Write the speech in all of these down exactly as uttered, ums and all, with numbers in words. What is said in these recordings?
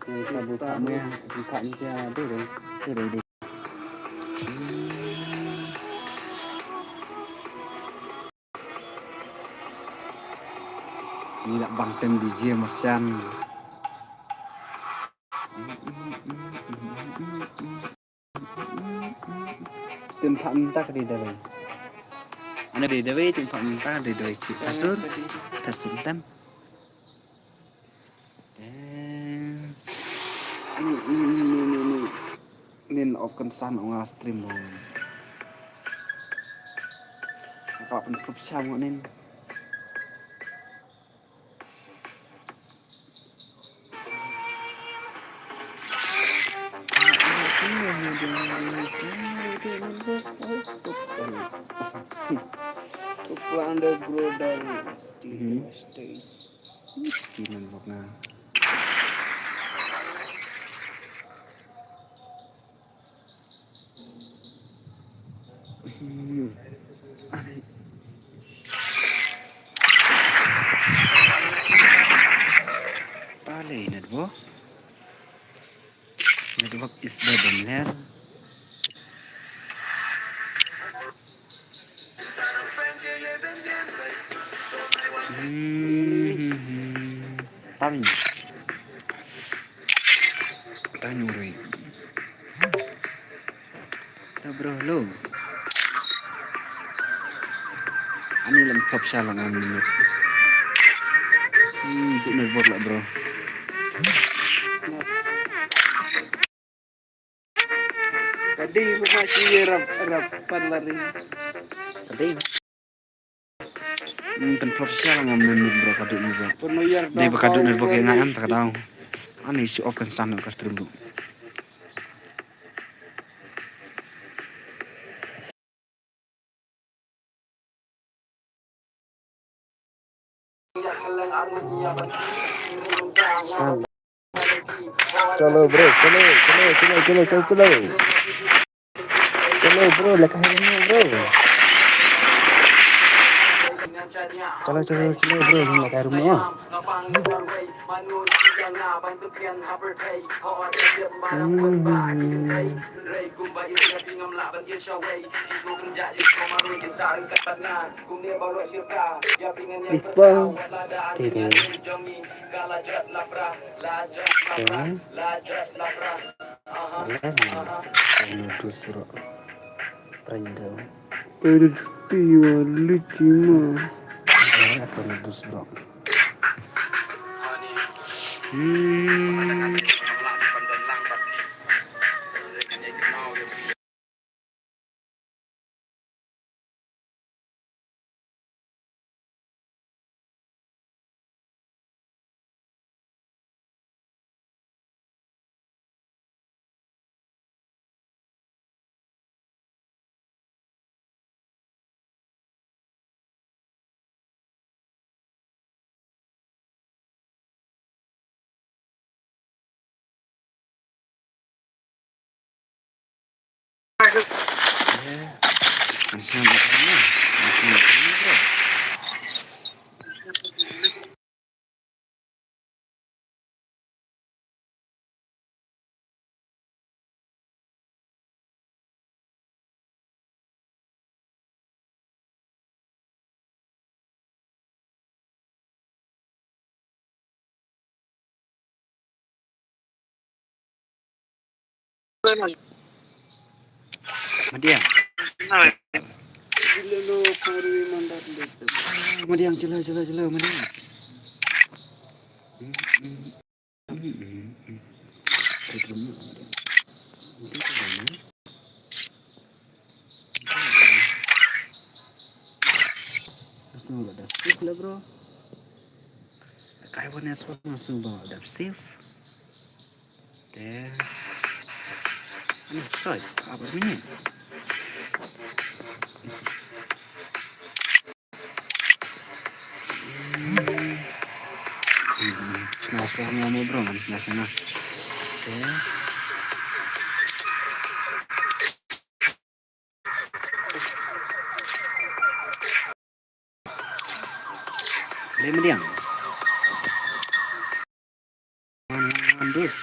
Ka bu ka me, bu ka ni ka de de. De de de. Ni lah bang tem D J Marsan. Tim pham mynta ka dei dawei. Ana dei dawei, tim pham mynta ka dei dawei. Cik kasur, kasur tem. Eh, ni, ni, ni. Nin of kan san ong a stream bong. Ka pynplup sham ngok nin. Plan the grow down. Still Hmm. stays. Miskin bok nga. Hmm. Are. Pale network. Network is bad in here. Hmm. Tang. Tang uri. Ta bro, hello. Ani lam pop sha lang am minute. Hmm, tu network lah, bro. Tadi pun masih rap, rap pan lari. Tadi. Hmm, kan pop sha lang am minute, bro, ka dut network. Pun mayar dei ba ka dut network ïa nga em ta ka daw. Ani show off kan san ka stream, bro. Chalo bro, chalo, chalo, chalo, chalo, chalo, chalo. Chalo bro, la ka hai bro. Chalo, chalo, chalo bro, la ka hai bro. Hmm. Ipa. Tiri. Tiri. Ala. Ala. Ala. Ala. Printer. Printer lichima. Apa ni dus bro? Hmm. Madiang. Madiang, chila, chila, chila, Madiang. Langsung ada save lah, bro. Kai wan ya, langsung bang ada save. Te. Ani, sorry, apa bunyi? Sna sna mo bro, ngan sna sna. Te. Lei Madiang. Wan, wan, wan, dus.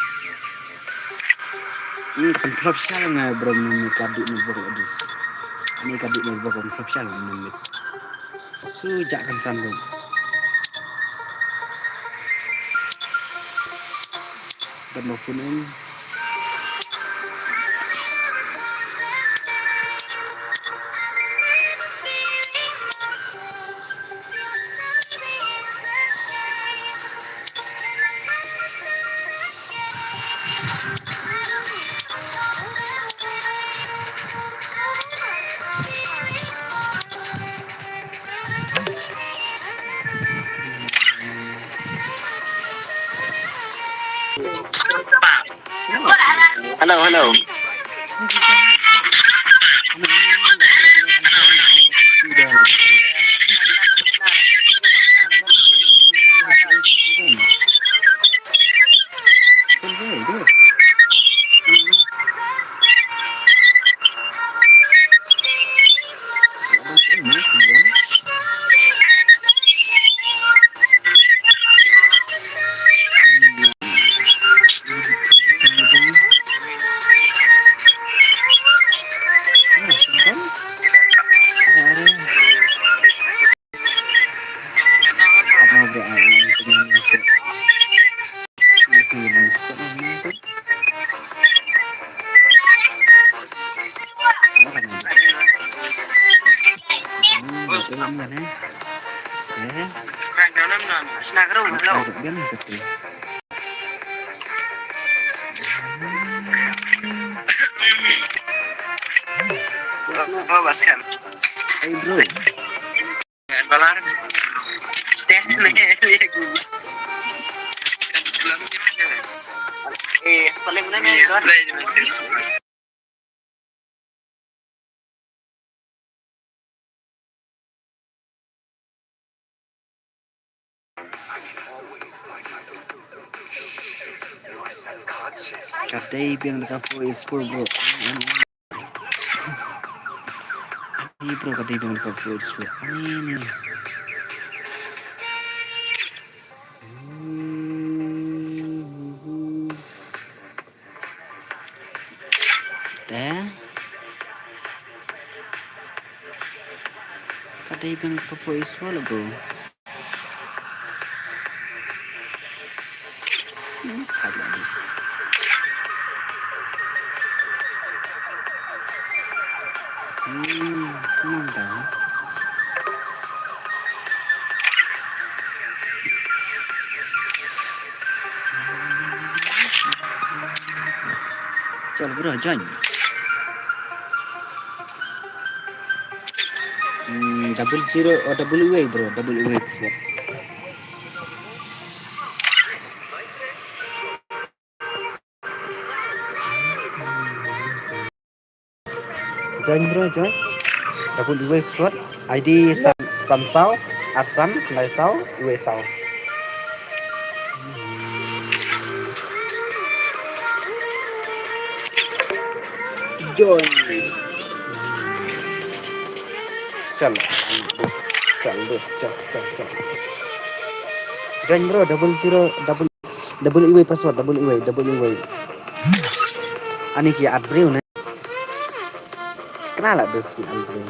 Ni ka pynphlop sha nga bro, mynmiet ka dih network la dus. Ani ka dih network, ka pynphlop sha mynmiet. Su jak kan san bro. Got no phone in. Hello, hello. Ka dei biang da ka four eight four, bro. Ani, bro, ka dei biang da ka four eight four. Ani, ni. Te. Ka dei biang ka four eight four la, bro. Hmm, come on, bro. Chal, bro, join. Hmm, double zero, oh, double way, bro, double way. Join, bro, join. Double way password. I D san, san saw, ar san, khyndai saw, wei saw. Join. Chal, chal, chal, chal, chal. Join, bro, double zero, double Double way password, double way, double way. Ani ki at briew ne. Kena la dus ki at briew.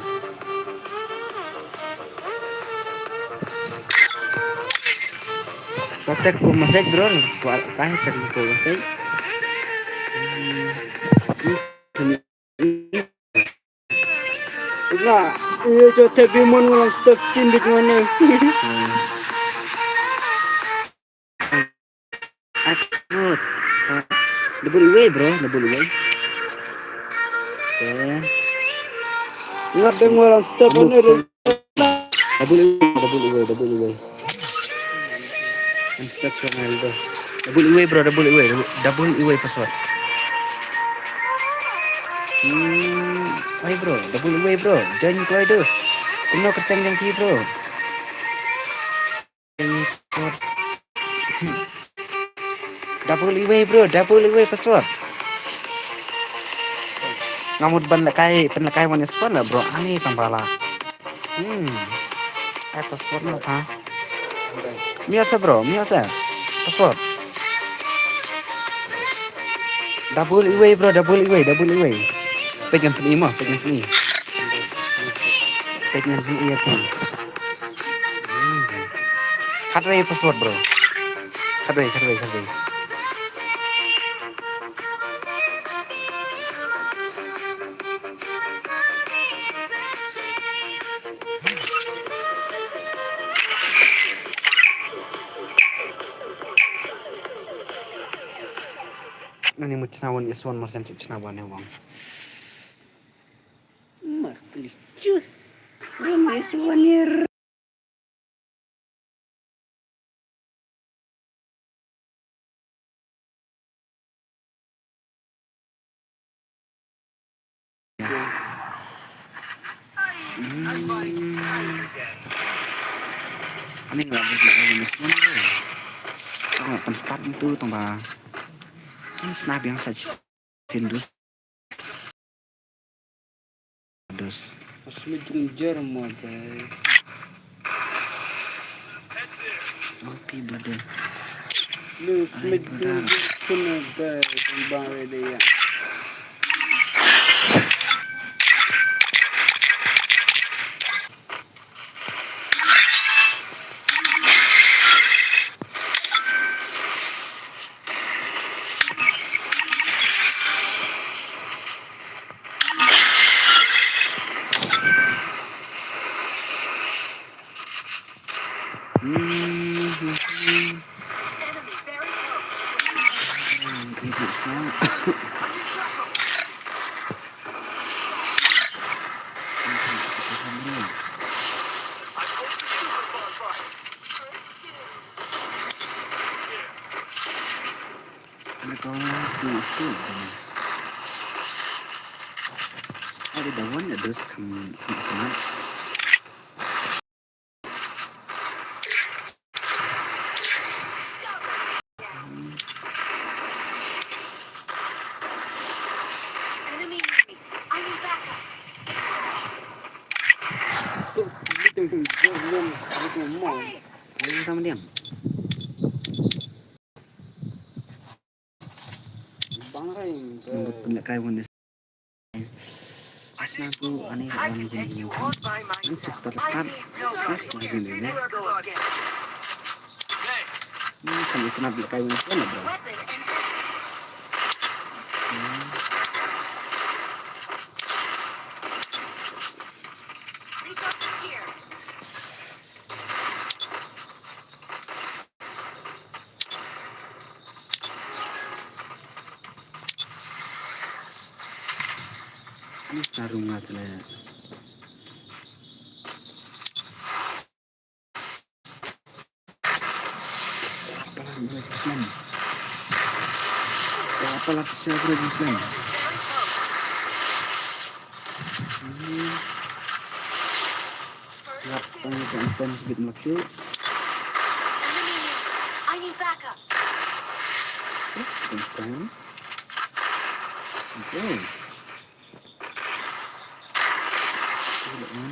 Ko tek ko message, bro, ko ka tek ko message. Na, iyo, jo, te bi mon ngolong step skin dik ngone. Aku double way, bro, double way. Okay. Ngat deng ngolong step ngone. Double way, double way, double way. Inspect from elbow. Double way, bro, double way, double way password. Hmm, why, bro? Double way, bro. Join Cloydus. Kumno kyrteng jong phi, bro? Double way, bro, double way password. Nga mut ban lehkai, pynlehkai wan ïa span la, bro. Ani tang bala. Hmm. Ai password na ka. Mia sa, bro, mia sa. Password. Double iwei bro, double iwei, double iwei. Peit ngan pyni mo, peit ngan pyni. Peit ngan pyni ïa phi. Khatwei password bro. Khatwei, khatwei, khatwei. Ani mu chna wan is wan mar chan chu chna wan ne wang. Makli chus. Rim is wan ir. Hmm. Ani nga la bagi lagi ni semua ni. Tong pan start tu tong ba. Ni snap yang sa sin dus. Dus. Asmi jung jer mo dai. Opi brother. Lu smi jung jer kuna dai. Bang re dai ya. Ada dawan ada sekam. Ayo, sama dia. Bang ring. Nang buat pun lek kai wan. Asna tu ani wan jin. Ini start start. Start lagi ni. Ini kan itu nak lek kai wan pun bro. Ini sarung atlet. Apalah, Bro Islam. Apalah, siapa Bro Islam? Hmm. Yap, tang ka item sibit mlak shu. Enemy near. I need backup. Item. Okay. Hold on.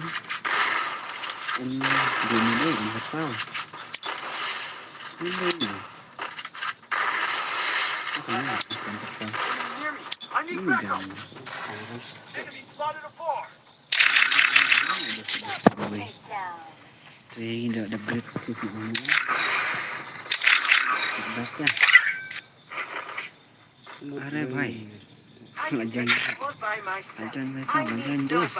Em, dia ni deh, em, hafal. Ini deh. Apa ni? Item hafal. Enemy near me. I need backup. Ini jangan. Enemy spotted afar. Train dah upgrade sisi mana? Bas dah. Are bhai. Lajan. Lajan bhai, lajan dos.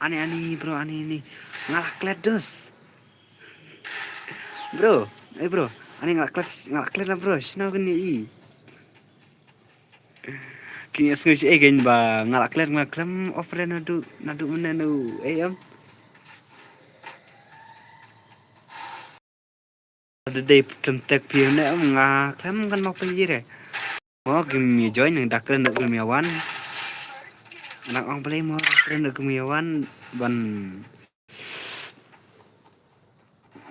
Ani, ani, bro, ani, ani. Nga la klet dus. Bro, eh, bro. Ani nga la klet, nga la klet la, bro. Shino kani i. Kini sngew shi, eh, kini ba nga la klet, nga khlem offer naduh, naduh mynne, naduh, eh, em. Da dei khlem tek phi ne em, nga khlem kan mok phi re. Mo kim ïa join, da kren da kim ïa wan. Nang ong play mo, da kren da kim ïa wan. Ban.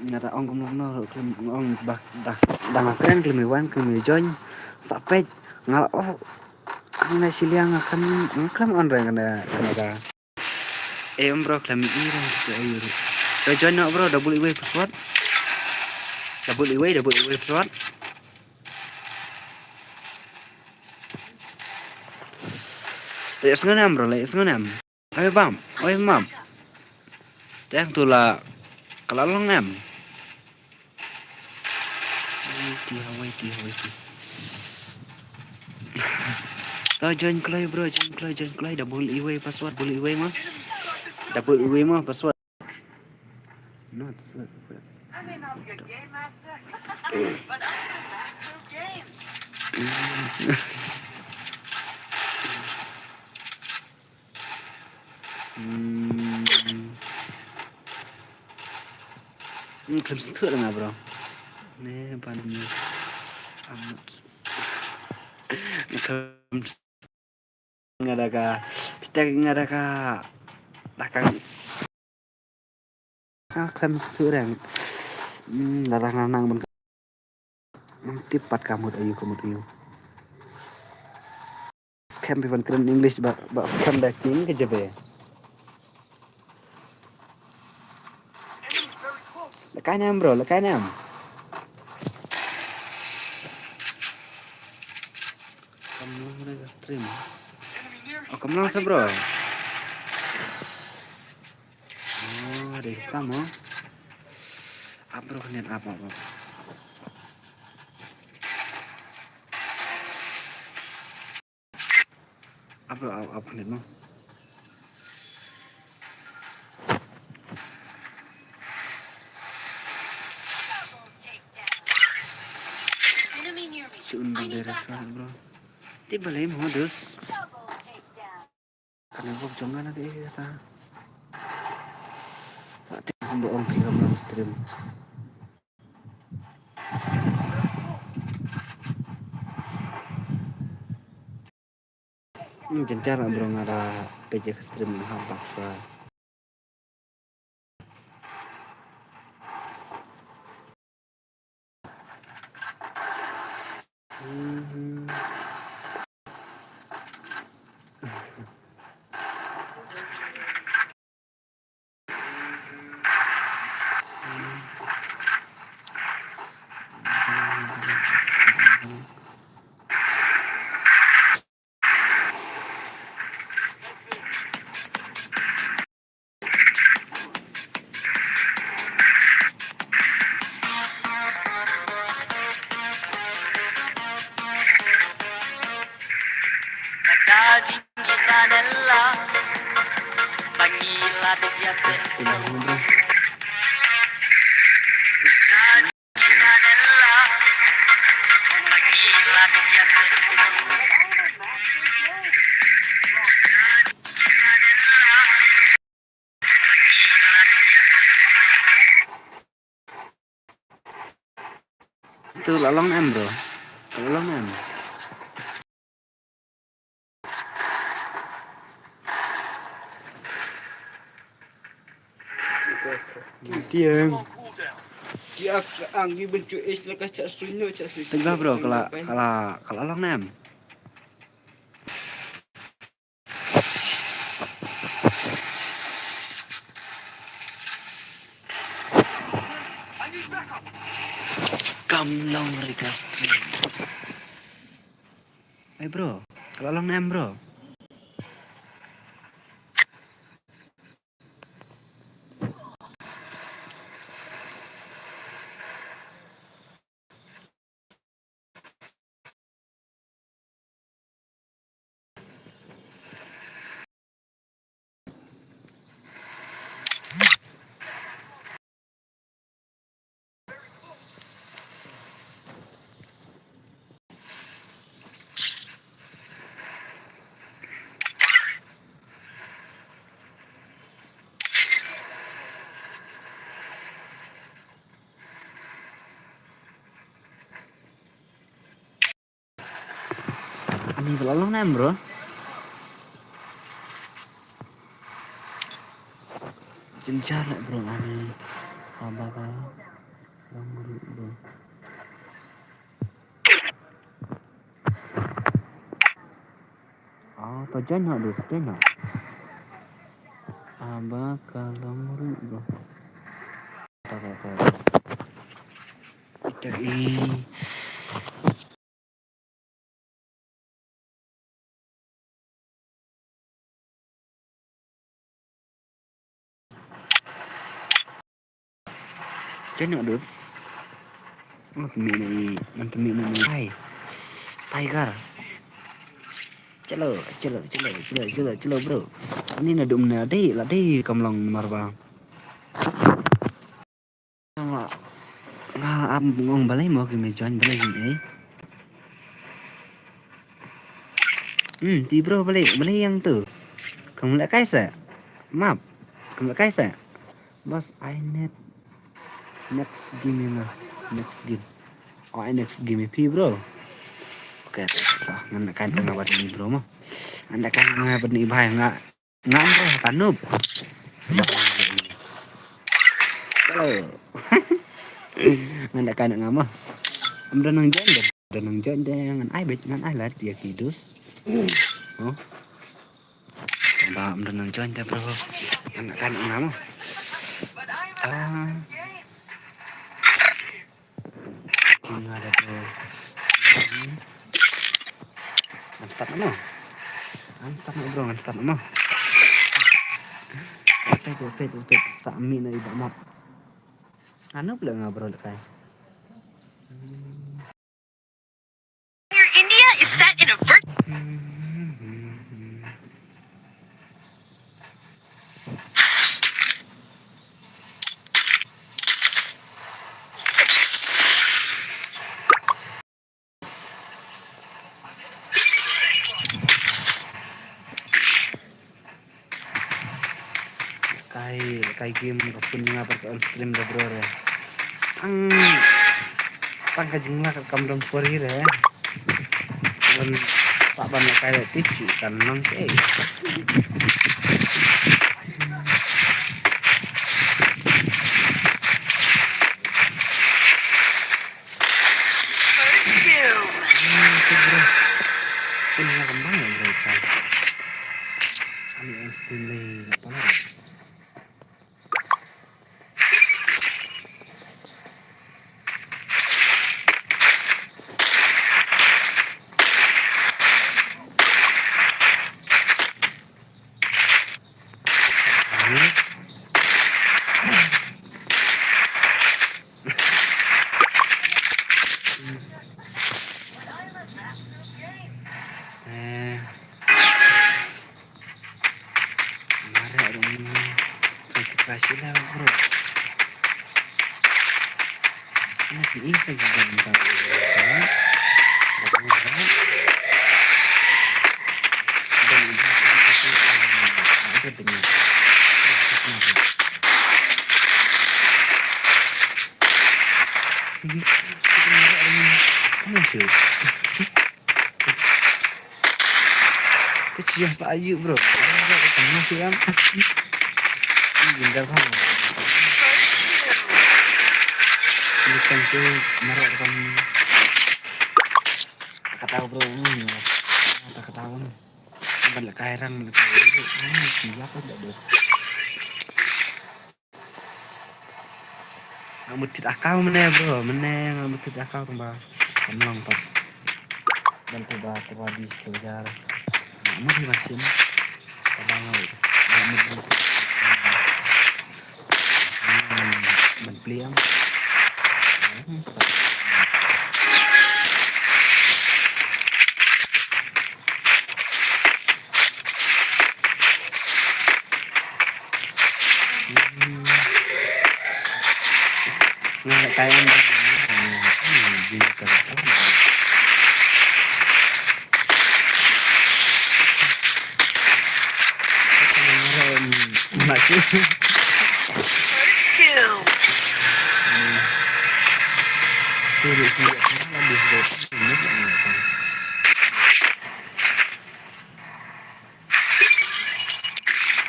Nga da ong kumno kumno, khlem ong ba, da, da nga kren khlem ïa wan, khlem ïa join. Sa peit, nga la, oh. Ang na shiliang nga khlem, nga khlem on re nga na, nga da. Eh, em bro, khlem i re, eh, i re. Ka join noh bro, double iwei password. Double iwei, double iwei password. Leh sngew ne em bro, leh sngew ne em. Oi bam, oi mam. Tang tu la, ka la long em. Wait, wait, wait, wait. To join kloi bro, join kloi, join kloi. Double iwei password, double iwei mo. Double iwei mo password. Not password. I may not be a game master, but I'm a master of games. Hmm. Hmm, khlem sngewthuh nga bro. Ne ban ni. Amat. Khlem nga da ka. Pita nga da ka. Da ka. Ah, khlem sngewthuh reng. Hmm, da rang nang ban. Ngam tip pat ka mut aïu, ka mut aïu. Scam phi ban kren English ba, ba scam da kin ka jabe. Lekai nam bro, lekai nam. Kam long re ka stream. Oh, kam long sa bro. Oh, dei kam oh. Up bro, kane up, up, up. Up bro, up, up, kane no. Shun bro, direct shot bro. Ti balai mo dus. Kane bok jong nga na dei kata. Ati kumba ong phi kam long stream. Hmm, jynjar bro nga da peit ïa ka stream nga hap bak shuwa. Tu la long em bro. La long em. Tiang. Ki ak ang gi bentuk es la ka chak suno chak suno. Tengah bro, kala kala kala long em. Kam long re ka stream. Ai bro, ka la long em bro. Ni ka la long nem, bro. Jynjar leh, bro, ani. Haba ka long ruh, bro. Ah, to join noh, dus, join noh. Haba ka long ruh, bro. Ta, ta, ta. Ita i. Join noh, dus. Ngan pynmih noh i, ngan pynmih noh i. Hai. Tiger. Chalo, chalo, chalo, chalo, chalo, chalo, bro. Ani naduh mynne la dei, la dei kam long namar ba nga, nga ap ngong balei mo ki me join balei ki me. Hmm, ti bro balei, balei ïa tu. Kam leh kai sa. Map. Kam leh kai sa. Bas, I need next game ïa nga. Next game. Oh, I next game ïa phi, bro. Okay, ta, ta, ta. Ngan leh kai tang nga bad ni, bro, mo. Ngan leh kai tang nga bad ni, bhai, nga. Ngam, bro, tanub. Hello. Ngan leh kai tang nga, mo. Am da nang join de. Da nang join de, ngan ai beit, ngan ai lad ïa ki dus. Oh. Ba, am da nang join de, bro. Ngan leh kai tang nga, mo. Ah. Ngan ada, bro. Ngan start mo. Ngan start mo, bro, ngan start mo. Wait, wait, wait, wait. Sa mi na iba map. Anu pula nga, bro, lekai. India is set in a virt- Kai, kai game ka pun nga pat ka on stream da bro re. Ang tang ka jingla ka kam dong pori re. Ban sa ban la kai ti chi kan nong ke. First doom. Pun nga kembang ya bro kai. Ani on stream lei nak pala. Eh. Mareh ruh mynne. Ka crash ïa la bro. Ini ki isa ki jam ka. Mareh ruh mynne. Kamu sih. Kecil tak ayu bro. Kamu sih kan. Ini tinggal kamu. Ini kan tu marah kamu. Kata bro. Hmm. Kata kata kamu. Ban la kai rang la kai. Hmm, siap dah bro. Nga mut thit account mynne bro, mynne nga mut thit account ba kam long pat. Ban tu ba tu ba di tu jar. Nga mut hi machine. Ka ba ngoi. Nga mut ban, ban play am. Hmm, sa. Nga la kai am. First doom.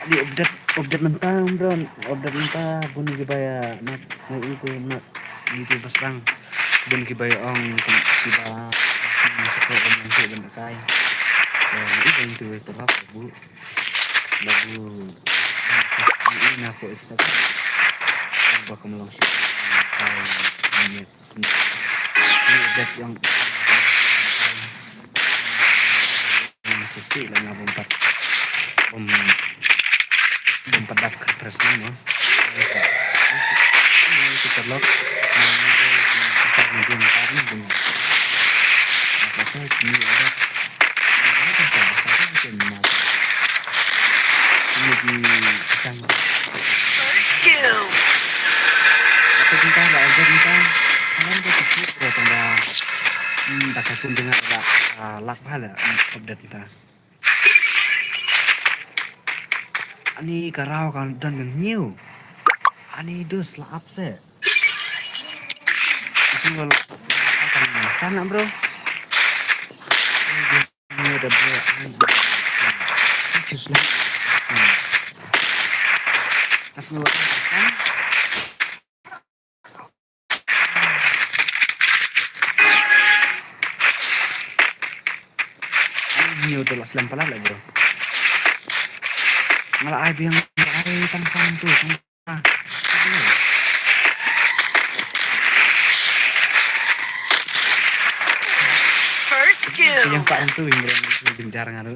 Di update, update mynta bro, update mynta bun ki ba ïa na na itu na itu basrang bun ki ba ïa ong ki ba sukor ong suk ban kai. Ito itu terap bu babu ini na ko istak ba kam long suk kai. Ini update yang Sisi la nga bom pat bom bom pat dak press ni mo. Kita lock. Kita medium tar ni bom. Apa tu ni ada. Ini di pisang. First kill. Aku tentang lah, aku tentang. Kamu dah cukup ya tentang. Hmm, tak aku dengar lah. Ah, lak bhala, hmm, update kita. Ani ka raw ka don nang new. Ani dus la ap se. Asin lo la. Akan sana bro. Ini ada bro. Ani. Asin lo. Ni udah lah selam pala lah bro. Malah ai biang ai tang sang tu. First kill. Yang sang tu yang bro, yang jarang anu.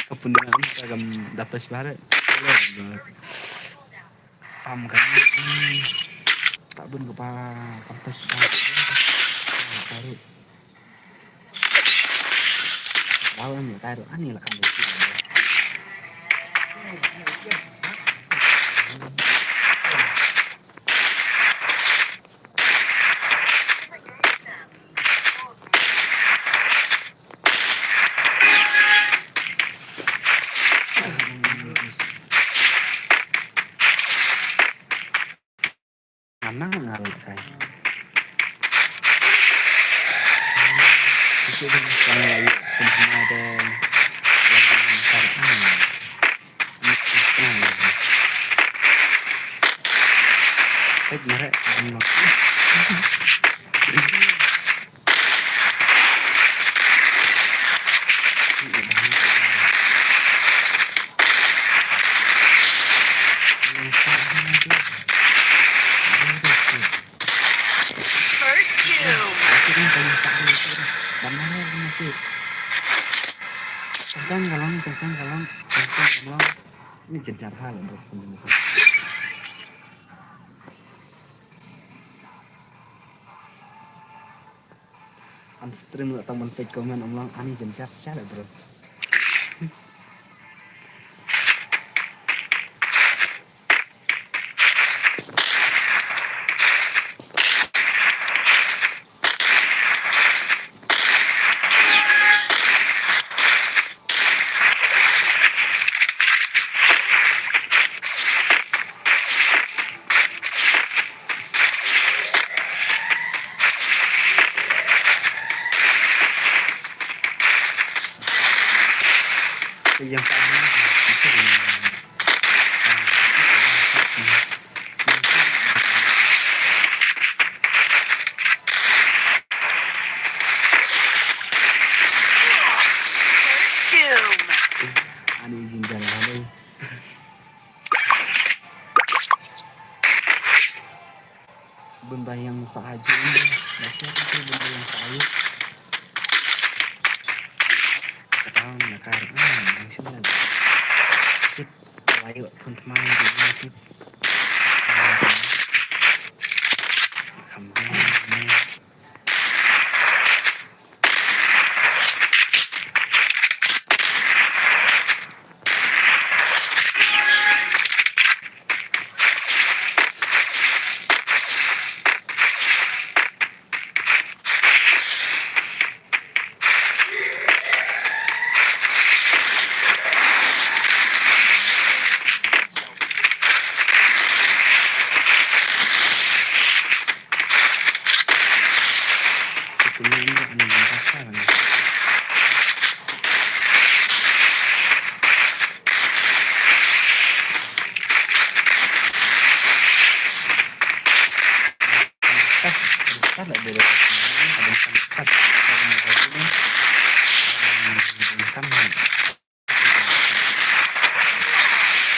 Kapun dengan kita kam dapat sebarat. Pam kan. Hmm. Tak bun ka pa kam tas. Baru. Lawan ni kai ani lah kan. Ngam nang ngal kai. Itu kan sekarang lagi sempurna ada lagi besar. Ini sekarang lagi. Baik, merek. First kill. Tentang galang, tentang galang, tentang galang. Ini jenjar hal untuk. An stream la tang ban peit comment ym long ani jynjar sha le bro. Yang tak Ani jin jan halai. Bun ba yang sa aja ini. Masih apa tu bun ba yang sa aja. Kadang nakar. Ah, yang sini lagi. Tip. Layu pun teman di sini tip. Kambing. First doom.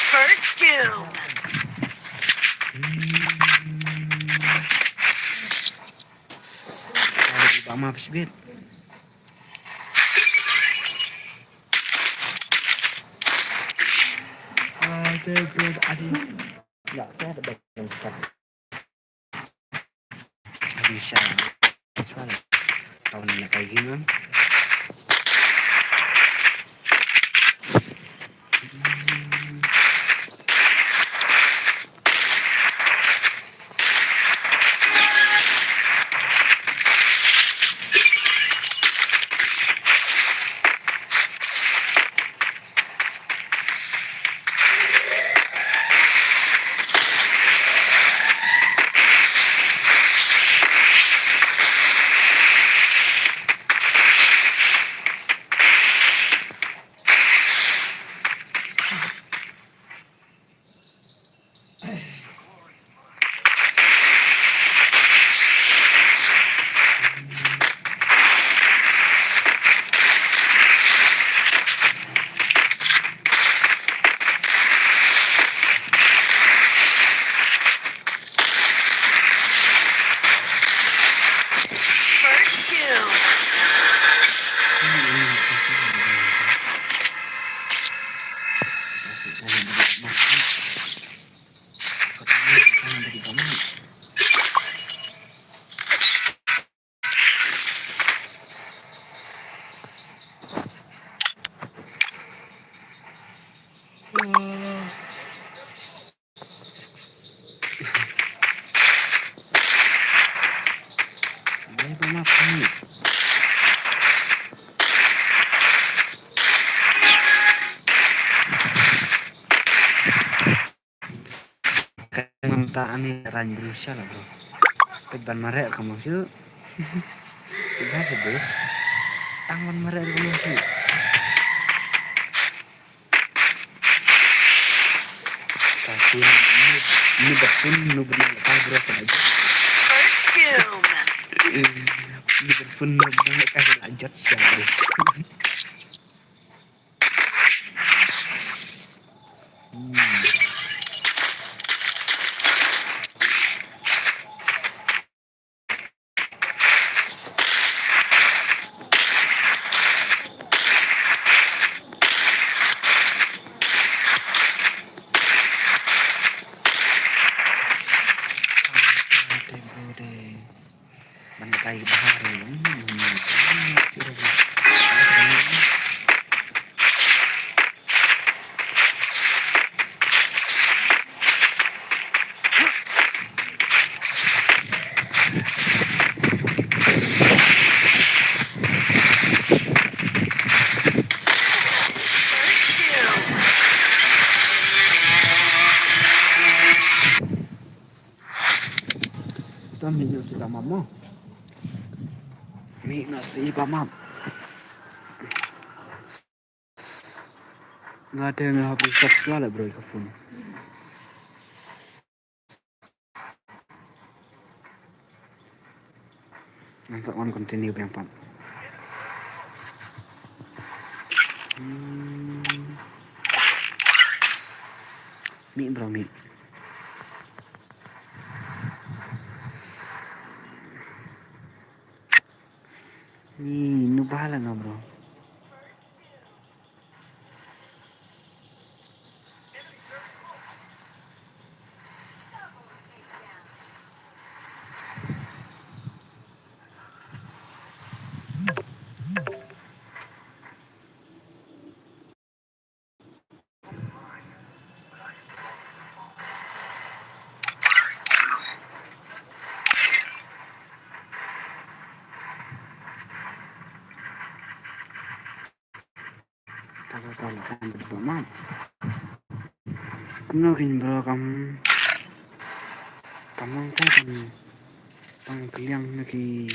First kill. Ka ngam ta ani rang bru sha la bro. Pet ban mareh ka mo shu. Pet ban sedus. Tang ban mareh ka mo shu. Ka pun ni, ni ba pun nu bni ka bro ka lagi. First doom. Ni ba pun nu bni ka lagi sha bro. Ban kai bahar. Tam ni nasi ba map mo. Ni nasi ba map. Nga te nga hap reset shuwa la bro ka phone. Ngan sa on continue biang pat. Hmm. Mih bro, mih. Ni nu bala nga bro. Kumno kin bro kam kam long te kam tang kliang na ki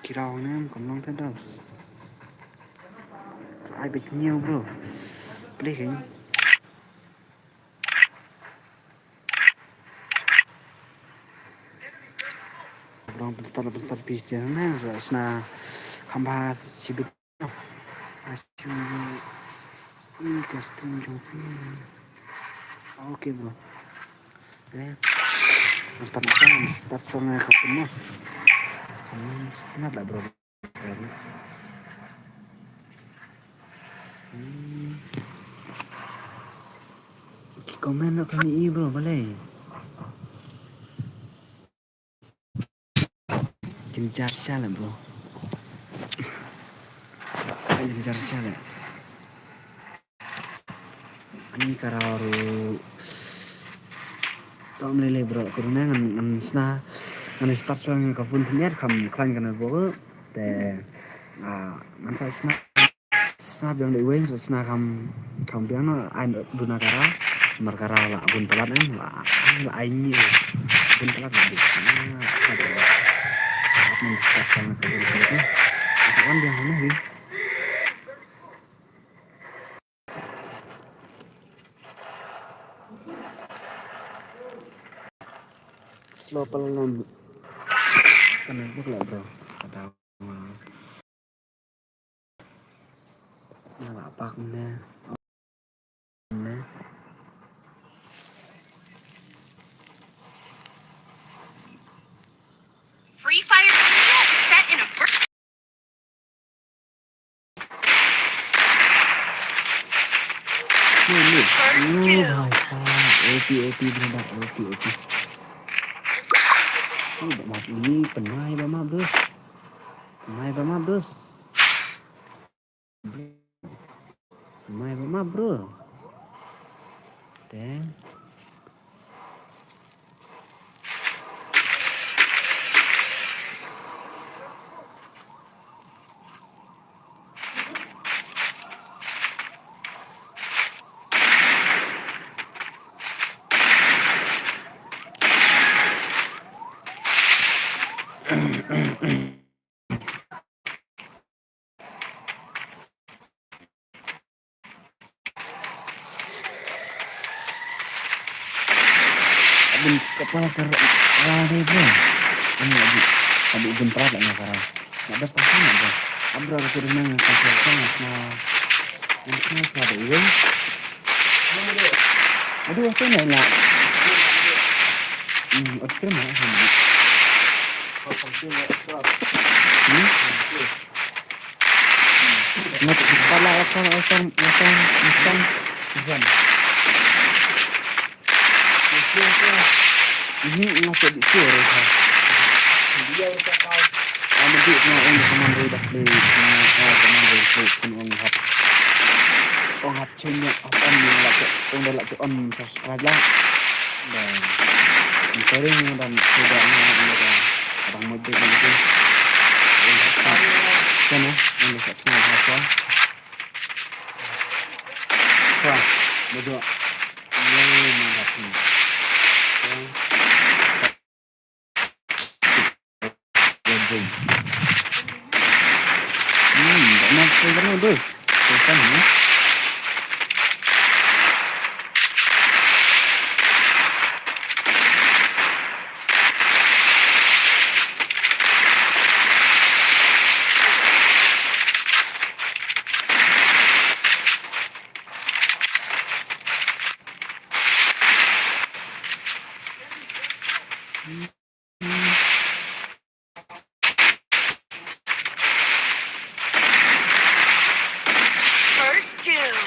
kiraw ne kam long te dos. Ai bit new bro. Play kin. Rong pynstart, pynstart pis te na, sa sna kham bha shibit. Asu i custom jong phi. Okay, bro. Eh, pynstart, pynstart song eh, kapun mo. Pynstart lah, bro. Hmm. Ki comment na kami i, bro, balei? Jynjar shaleh, bro. Jynjar shaleh. Ani ka raw ruh. Tom lele, bro. Kuruna ngan, ngan sna, ngan start shuwa ngan ka phone pynïar kham khlaiñ ka network. Te, ah, ngan sa sna. Sna biang da iwei, sna kham, kham biang noh, ai duna ka raw, namar ka raw la bun palat, eh, la, la ai ngi, bun palat la bun. Ah, ka raw. At men start kham ka bun palat, eh. Ka wan biang hangne hi. Slow palat lam. Ka network la, bro. Ka daw. Nga la pak ne. Ne. Free Fire set in a ver- First kill. Oh, my God. O P, O P, bro, O P, O P. Oh, ba map ini, pynmai ba map, bro. Pynmai ba map, bro. Mai ba ma bro. Te. Abin kepala ker, ah, dei bro. Ini abin, abin gun prat lah ngakara. Nak best tak sangat bro. Abra aku dengar ngakara sangat na. Ini sangat ada iya. Aduh, apa nak nak? Hmm, extreme lah. Hmm? Nak pala asam, asam, asam, asam. Ini nak jadi kira. Dia tak tahu. Ama di na ong ka man ri dak di na ka man ri dak di kan ong hap. Ong hap chenya ong ni la ke ong da la ke on subscribe la. Dan sharing dan sudah na ong da abang mo di kan. Ong hap chenya ong hap chenya hap. Wah, betul. Ini ni hap. Hmm, tak nak saya kena bos. Saya kan ni. First Doom.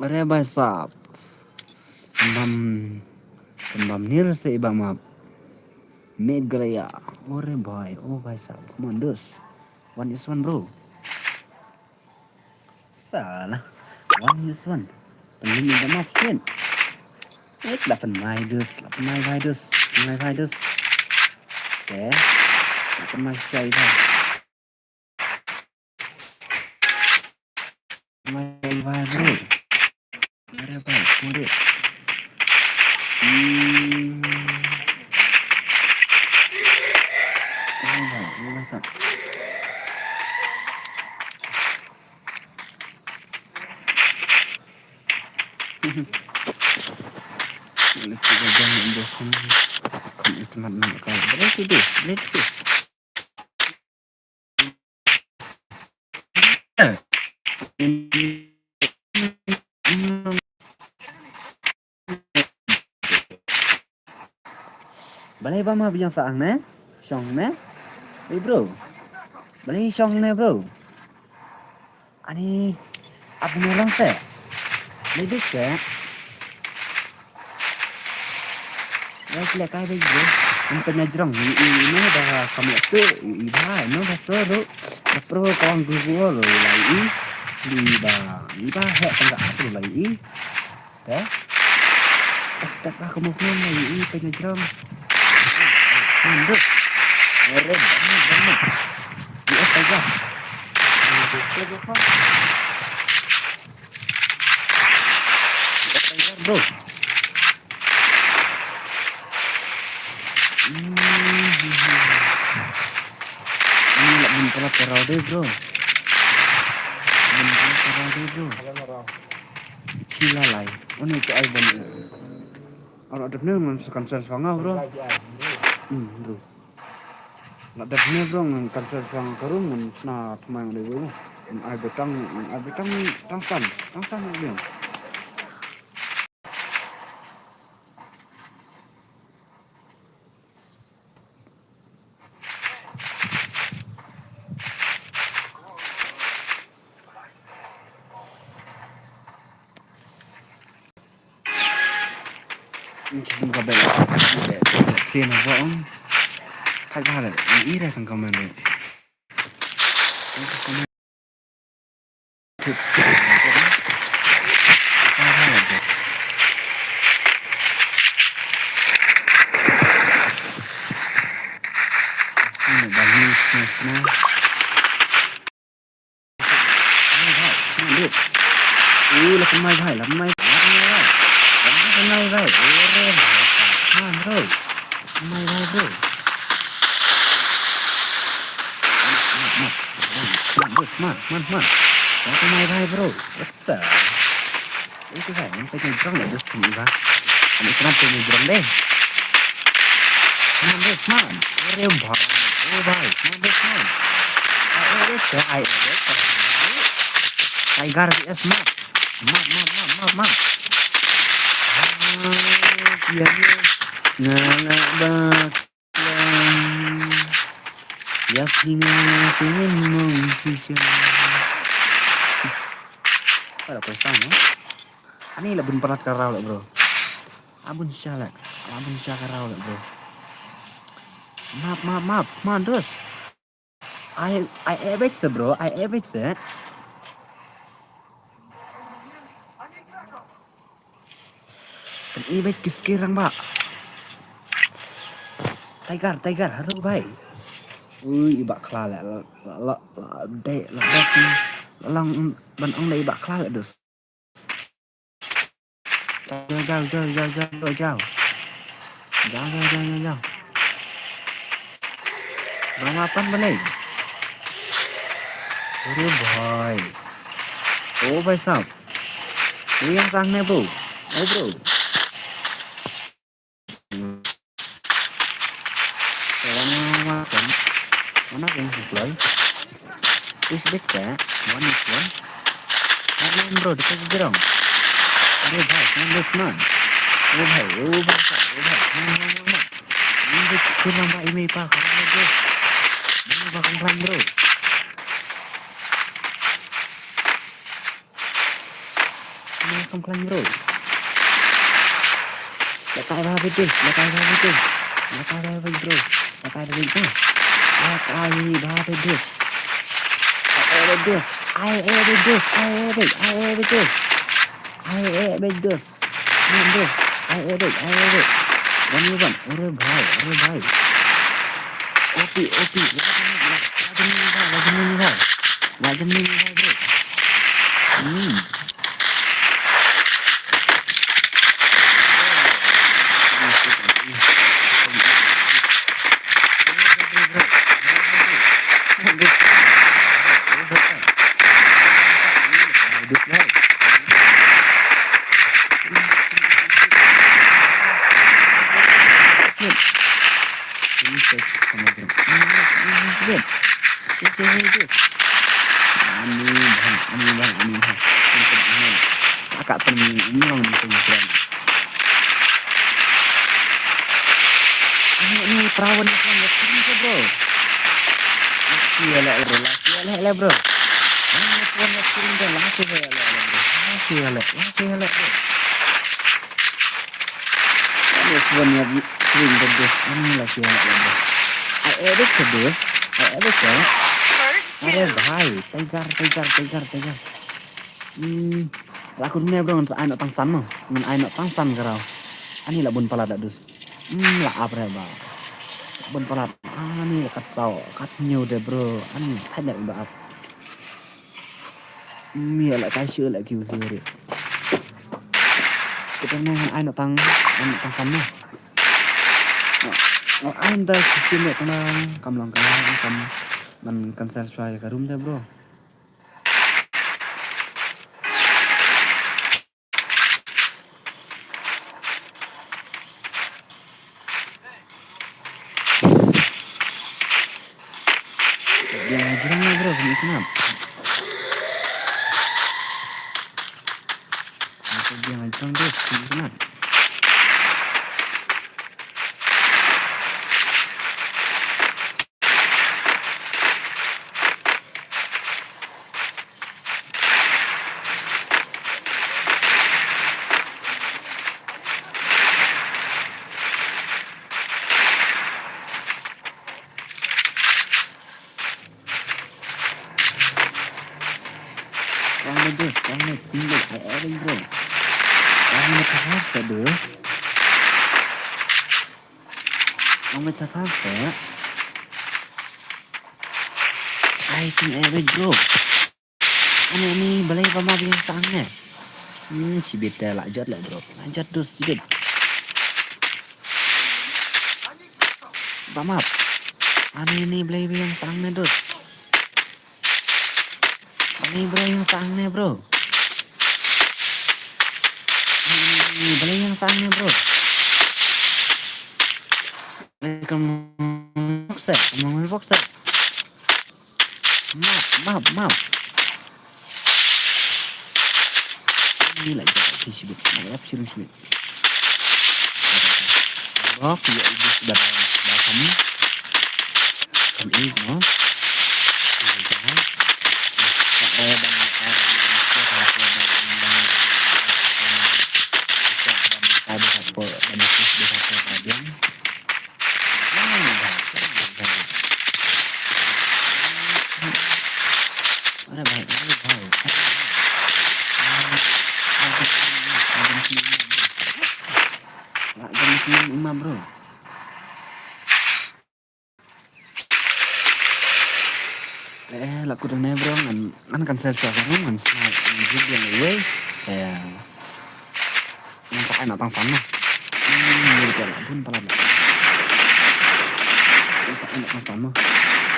अरे भाई साहब, bam, bam nir se iba map. Meghalaya. Ore bhai, oh bhai sahab, come on, dus. One is one, bro. Salah. One is one. Pynmai ba map kin. Eh, la pynmai dus, la pynmai bhai dus. Pynmai bhai dus. Okay. La pynmai shai bhai. Mai bhai bro. Are bhai, murid. Hmm. Are bhai, murid sah. Let's go, jam yang dia kan. Kan itu nak nak kau. Boleh tu deh, boleh tu. Balei ba ma biang sa ang ne? Shong ne? Hey bro. Balei shong ne bro? Ani ap ne lang se. Lebih se. Lai kle kai bai bro. An pynjrong i i ne ba kam tu i ba no ba pro ro. Ba pro kong gu gu ro lai i. Di ba i ba he tang ka tu lai i. Te. Step ba kamu pun lai i pynjrong. Mandu. Ngere banget banget. Di apa ya? Di apa ya? Bro. Hmm. Ini nak bun palat kerau deh, bro. Bun palat kerau deh, bro. Cila lai. Oh, ni tu ai bun. Orang ada ni ngan sekan sen sanga, bro. Hmm, bro. Nak dep ne bro ngan kan sa sang karum ngan sna tmai ngan dei bro. Ngan ai betang, ngan ai betang tang san, tang san ngan biang. Ngi sum ka bel. Sien ba ong. Ka ba le. Ira sang ka man le. Ui, la kynmaw bhai, la kynmaw, la kynmaw bhai. La kynmaw bhai. Ore bhai. Ha, bro. Kynmaw bhai, bro. Mat, mat, mat, mat, bro, mat, mat, mat. La kynmaw bhai, bro. What's up? Ito bhai, ngan pynjrong jrong la dus ni bhai. Ani kena pynjrong deh. Sman deh, sman. Ore bhai, oh bhai, sman deh, sman. Ai ore se, ai ore se. Tiger V S mat. Mat, mat, mat, mat, mat. Ah, iya, iya. Ngala bak. Ya phi nga phi ngin mong shisha. Ada kau sang, eh? Ani la bun palat ka raw leh, bro. Abun sha leh. Abun sha ka raw leh, bro. Map, map, map. Come on, dus. I, I epic se, bro. I epic se. Kan i bek ki skill rang ba. Tiger, Tiger, haru bai. Ui, i ba khla le, la, la, la, de, la, de, la, lang, ban ong le i ba khla le dus. Jao, jao, jao, jao, jao, jao, jao. Jao, jao, jao, jao, jao. Ba ma pan balei. Aru bhai. Oh, bhai sahab. Ye yang sang ne, bro. Oh, bro. Wana, wana, wana, wana, wana, wana. Is big sa, one is one. One, bro, dekat jurang. Aru bhai, man, this man. Oh bhai, oh bhai, oh bhai. Man, man, man, man. Ini big, kurang ba imi pa, kurang ba, bro. Ini ba kurang, bro. Ini ba kurang, bro. Lakai ba bidis, lakai ba bidis. Lakai ba bidis, bro. Lakai ba bidis. Lakai ba bidis. Ai, eh, bidis. Ai, eh, bidis. Ai, eh, bidis. Ai, eh, bidis. Bidis. Ai, eh, bidis. Ai, eh, bidis. One, one. Aru bhai, aru bhai. Opi, opi. Lajam ni bhai, lajam ni bhai. Lajam ni bhai, bro. Hmm. Ini sek sama jeng. Ini sek. Sek sek sek. Ani bah, ani bah, ani bah. Akak temi ini orang mesti jeng. Ani ini perawan ni kan betul ke bro. Laki elek bro, laki elek le bro. Ani perawan laki elek bro, laki elek bro. Laki elek, laki elek bro. Ani perawan laki elek bro. Ani laki elek bro. Ai edit ke bro. Ai edit ke. Are bhai, tiger, tiger, tiger, tiger. Hmm, la kun me bro ngan ai noh tang san mo. Ngan ai noh tang san ka rau. Ani la bun palat da dus. Hmm, la ap re ba. Bun palat. Ani la kat saw, kat ñiew de bro. Ani thait ne ba ap. Hmm, ya la kai shu la ki wi re. Kita ne ngan ai noh tang, ai noh tang san mo. Ai da sisi ne kana kam long kana kam man cancel shuwa ya ka room de bro. Biang aja lah bro, kena kenap. Biang aja lah bro, kena kenap. Wang na dus, wang na singlet, ai ai bro. Wang na terasa dus. Wang na terasa. Ai ting ai bro. Ani ani balei ba ma biang sang ne. Hmm, sibit te la jot le bro. La jot dus sibit. Ba map. Ani ani balei biang sang ne dus. Balei bro yang sang ne bro. Ani ani balei yang sang ne bro. Balei kam boxer, kam boxer. Map, map, map. Ni la jaka ki shibit, la yap shibit shibit. Bok ya ibu sudah dah kami. Kami no. अरे भाई, अरे भाई। Imam, bro. Eh, la kut ne bro, ngan, ngan cancel sa bro, ngan sa, ngan jump yang wei. Eh, ngan sa ai na tang san na. Hmm, ni ka la bun palat la. Ngan sa ai na tang san na.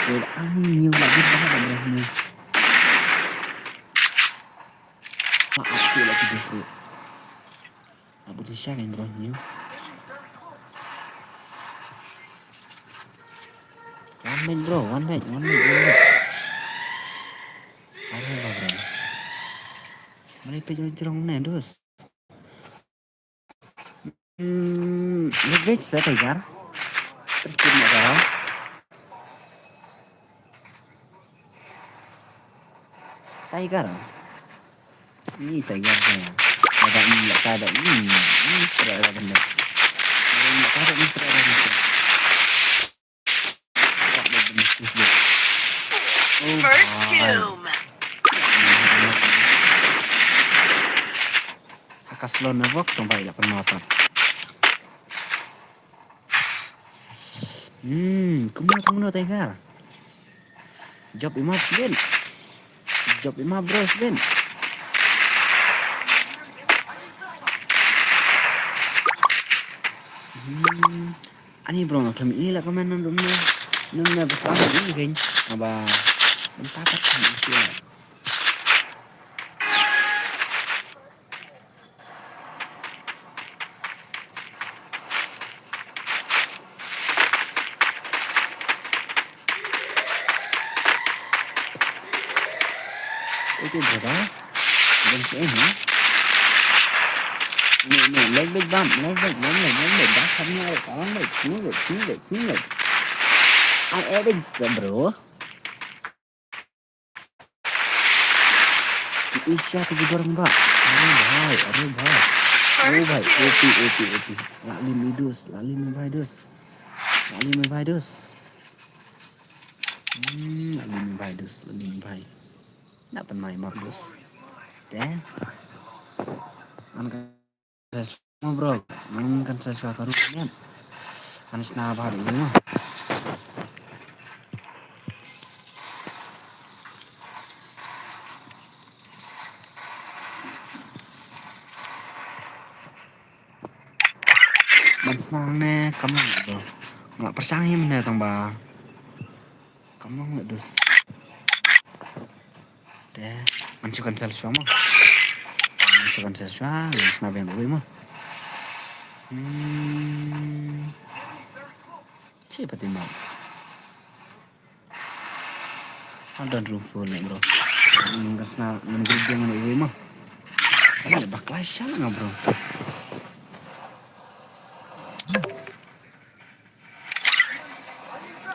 Wei, ah, ni la bun palat la bro ni. La aku la kut bro. Abu tu siya kan bro ni. One minute bro, one minute, one minute, one minute. Are ba bro. Mari pe jong jrong ne dus. Hmm, lebih saya tegar. Terkini dah. Tiger. Ni tiger saya. Ada ni, ada ni. Ni, ni, ada benda. Ada ni, ada ni, ada benda. Oh, first tomb. Haka slow na bok tong bai la pen mata. Hmm, kumno kumno tiger. Job ima sibin. Job ima bro sibin. Hmm. Ani bro ngam ini la komen nang dum ne. Nang ne besar ini kan. Aba. Entah apa kan isi lah. Bro, bang sih, ha? Ni, ni, left back bam, left back, left back, left back, bam, bam, bam, bam, bam, bam, bam. Ai, eh, bang sih, bro. Asia tu gedor ni, bah. Aduh, bhai, aduh, bhai. Oh, bhai, O P, O P, O P. Lah lim i dus, lah lim i bhai dus. Lah lim i bhai dus. Hmm, lah lim i bhai dus, lah lim i bhai. Nak pynmai mardus. Te. An kan sa shuwa, bro. An kan sa shuwa ka ruh niat. An sna bha ruh, bro. Ban sna hangne kam long, bro. Nga pyrshang hi mynne tang ba kam long, dus. Te, ngan shu cancel shuwa mo. Ngan shu cancel shuwa, ngan sna biang uwei mo. Hmm. Shi pati mo. Hold on, room full ni, bro. Ngan sna, ngan group biang uwei mo. Ani bakla sha nga, bro.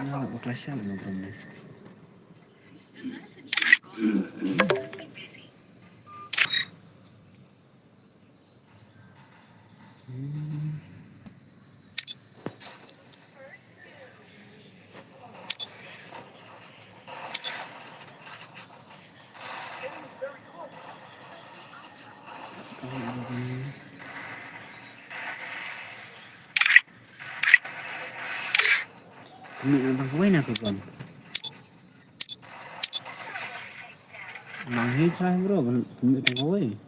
Nga bakla sha nga, bro. Kami nang tang kawei na ka gun. Nang hi try, bro, kami tang kawei.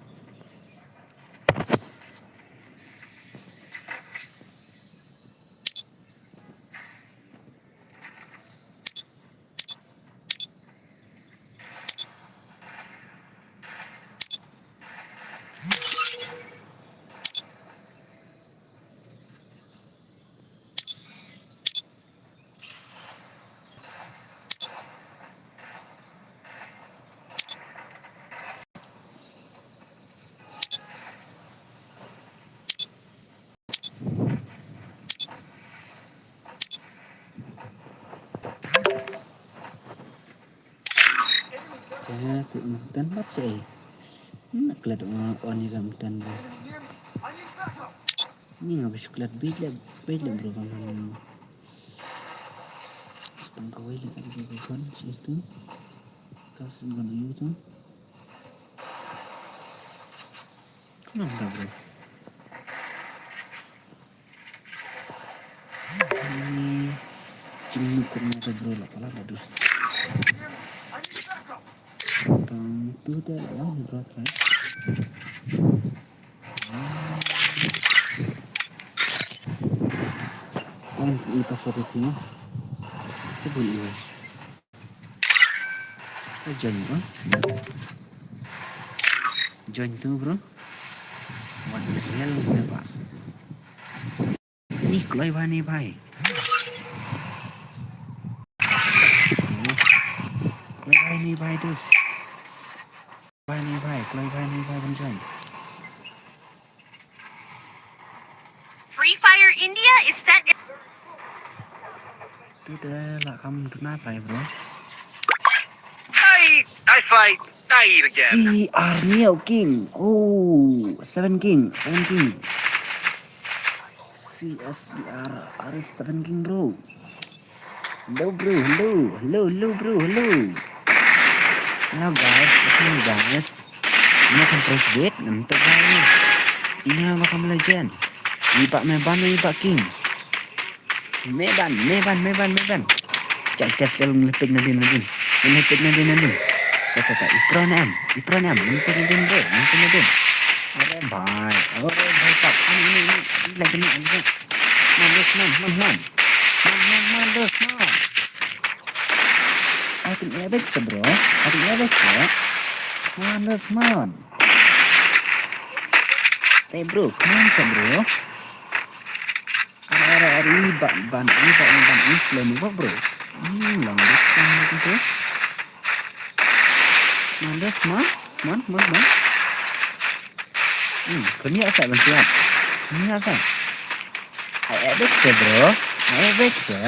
Te, te, mutton bad sha ei? Na klet, uh, on ïa ka mutton ba. Ni nga ba shu klet beit leh, beit leh bro, ba man. Tang kawei leh ka gun sha ei tu. Ka sim gun ïa tu. Kumno da, bro? Hmm, jingmut kumno da, bro, la pala da dus. Tang tu da la, bro, try. Ang ita sa tu, no? Sa bun iwa. Join, bro. Join tu, bro. What the hell, bro? Ni kloi bha ni bhai. Kloi bha ni bhai, dus. Bha ni bhai, kloi bha ni bhai, ban join. Free Fire India is set in Tu te la kham duna try, bro. I, I fight tired again. C R Neo King. Oh, seven King, seven King. C S B R, R seven King, bro. Hello, bro. Hello. Hello, hello, bro. Hello. Hello, guys. Hello, guys. Ina kan press date, ngan to, guys. Ina ba kam legend. Iba me ban, iba king. Me ban, me ban, me ban, me ban. Cak test dulu ngelipit nadin, nadin. Ngelipit nadin, nadin. Kata, kata, ipro na em, ipro na em. Ngelipit nadin, bro. Ngelipit nadin. Ore bhai, ore bhai, tak. Ini, ini, ini. Ini lagi ni, lagi ni. Man, dos, man, man, man. Man, man, man, dos, man. I think epic sa, bro. I think epic sa. Man, dos, man. Hey, bro, come on sa, bro. Ara, ara, ara, i ban, ban, i ban, i ban, i slow mo ba, bro. Hmm, lang dos, man, dos, man. Man, dos, man. Mon, mon, mon. Hmm, kami asal ban siap. Kami asal. Ai, eh, bek se, bro. Ai, eh, bek se.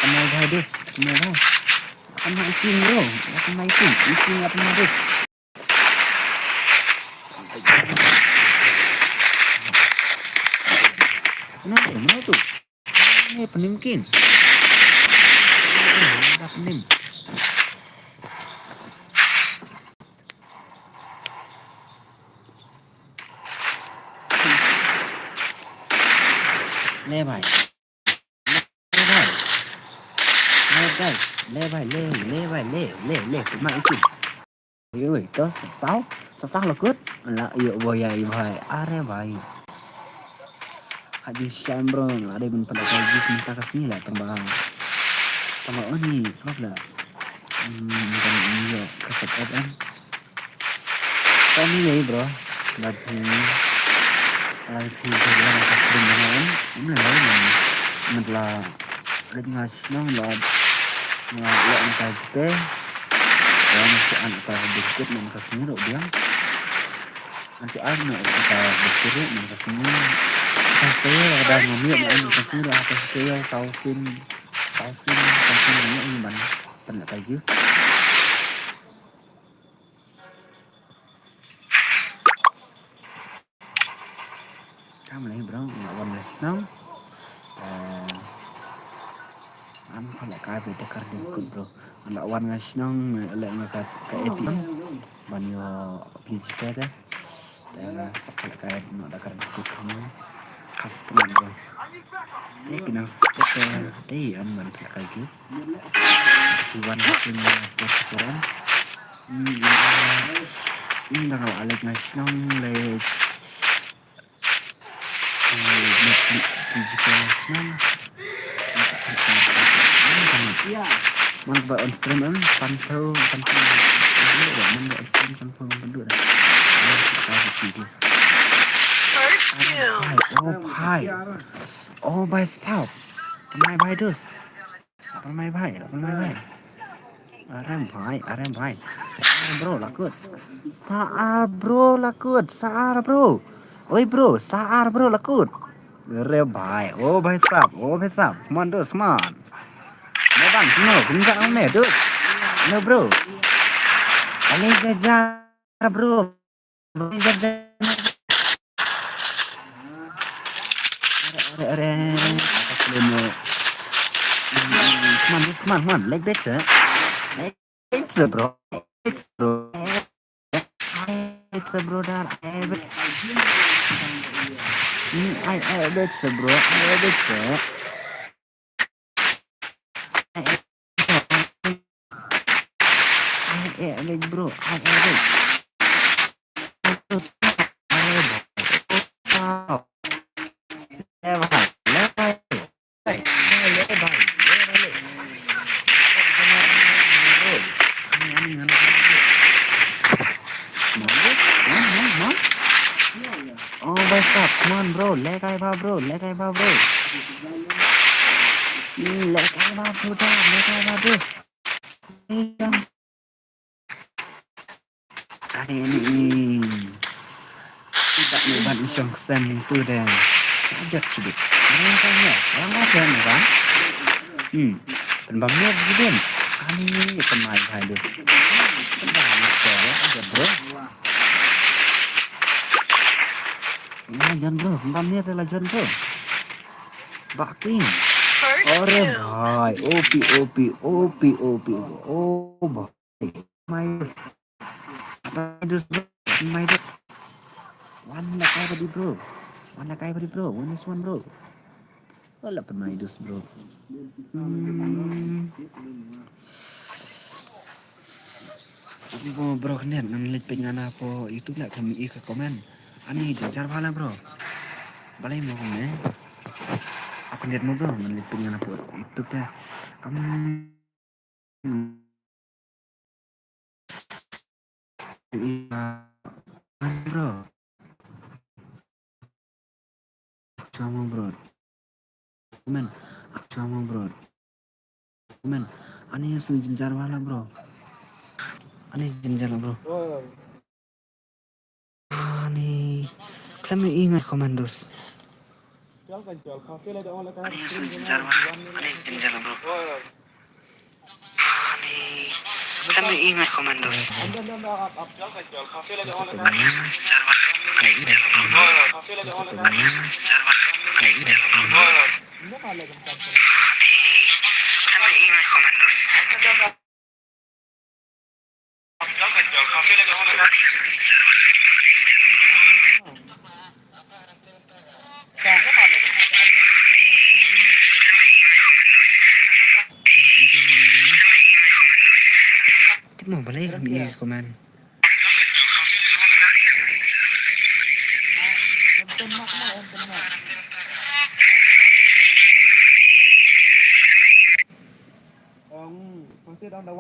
Kami dah dis. Kami dah. Kami isin, bro. Kami isin. Isin apa dah dis. Mana tu? Mana tu? Ni penim kin. Dah penim. Le bhai. Le bhai. Le guys. Le bhai. Le, le bhai. Le, le, le. Mai itu. Oi, oi, to sa saw, sa saw la kut. La ïoh boy ai bhai. Are bhai. Haji Sham bro, la dei ban pynlait kai gift mynta ka sngi la tang ba. Tang ba oni, klop la. Hmm, kan ïoh ka top up em. Kani nei bro. Lagi. Lagi ka stream em. Em la. Em la. Leit nga shnong la, nga leh nga kai jete. Wan sha an ka biscuit man ka sini ruh biang. An sha an ka biscuit ruh man ka sini. Ka sini ruh da nga miet man ka sini ruh ka sini ruh tau sin. Tau sin, tau sin ni ban pan la kai ju. Kam lei bro, nga wan nga shnong. Eh, am kala kai beta kar ding kut bro. Nga wan nga shnong, leh nga ka ka A T M. Ban ïoh beli jikata. Te nga sa kala kai no da kar ding kut kamu. Kas teman bro. Te kinang sa kut te, te an ban kala kai ki. Ki wan nga shnong, kut kut. Hmm, hmm, da kala alek nga shnong leh. Man ba on stream em, san phew, san phew, man ba on stream, san phew, san phew. First kill. Oh, bhai. Oh, bhai, stop. Mai bhai dus. Apa mai bhai? Apa mai bhai? Arem bhai, arem bhai. Arem bro, lakut. Saar bro, lakut. Saar bro. Oi bro, saar bro, lakut. Arem bhai. Oh bhai sab, oh bhai sab. Come on, dus, come on. Leban, no, kumja ne, dus. No bro. Ale jaja bro. Are, are, are. Come on, come on, come on. Like that, eh? Like that, bro. Like that, bro. It's a brother. I have it. Mm, I have it, bro. I have it, sir. Ai, eh, big bro. Ai, eh, big. Oh, what's up? Come on, bro. Let I ba, bro. Let I ba, bro. Hmm, let I ba, bro. Let I ba, bro. Ani, ani, ani. Tidak ni ban isong sem tu deh. Ajak sibit. Orang kan ya, orang kan ya, kan? Hmm. Pynbam ni begini. Ani pynmai hai deh. Pynbam ni bro. Ini jan bro, pynbam ni adalah jan bro. Baking. Ore bhai, opi, opi, opi, opi, oh bhai. My, my dus, bro, my dus. Wan la kai badi bro, wan la kai badi bro, one is one bro. Wala pynmai dus bro. Hmm. Aku pun bro kniat ngan leit peit ngan hapoh YouTube la kami i ka comment. Ani jynjar bha la bro. Balei mo kumne? Aku kniat mo bro ngan leit peit ngan hapoh YouTube te. Kam bro. Sama bro. Men, sama bro. Men, ani sini jynjar bha la bro. Ani jynjar bro. Ani khlem i ngai commandos. Ani jynjar bro. Ani jynjar bro. Ani khlem i ngai commandos. Tip mo balei khlem i comment.